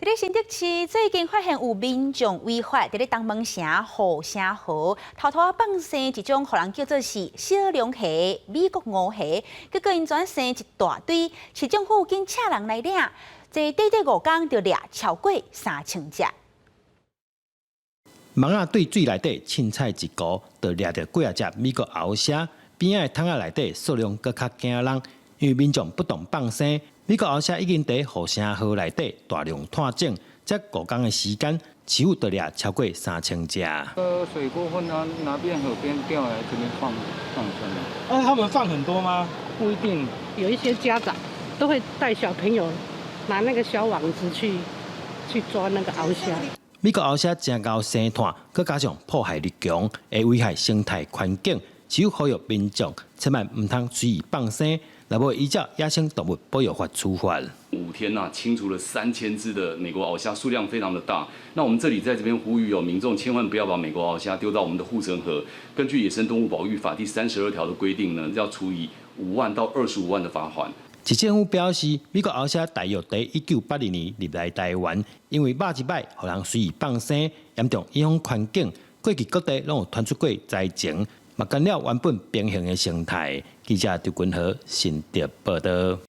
佇咧新竹市最近發現有民眾違法佇咧東門城護城河偷偷仔放生一種予人叫做是小龍蝦、美國鼯蝦，結果𪜶轉生一大堆，市政府緊請人來掠，這短短5工就掠超過3000隻。網仔對水內底凊彩一勾，就掠著幾仔隻美國鰲蝦。邊仔的桶仔內底數量閣較驚人，因為民眾不斷放生，美國鰲蝦已經佇護城河內底大量湠種，才五工的時間，市府就掠超過3000隻。水過分啊，那邊河邊釣來這邊放生。那他們放很多嗎？不一定。有一些家長都會帶小朋友拿那個小網子去抓那個鰲蝦。美國鰲蝦誠𠢕生湠，閣加上破壞力強，會危害生態環境。市府呼籲民眾千萬毋通隨意放生，若無依照野生動物保育法處罰。 5天啊，清除了3000隻的美國螯蝦，數量非常的大。那我們這裡在這邊呼籲哦，民眾千萬不要把美國螯蝦丟到我們的護城河。根據《野生動物保育法》第32條的規定呢，要處以5萬到25萬的罰款。市政府表示，美國鰲蝦大約佇1982年入來台灣，因為肉質䆀，予人隨意放生，嚴重影響環境。過去各地攏有傳出過災情，嘛干擾原本平衡的生態。記者張君和新竹報導。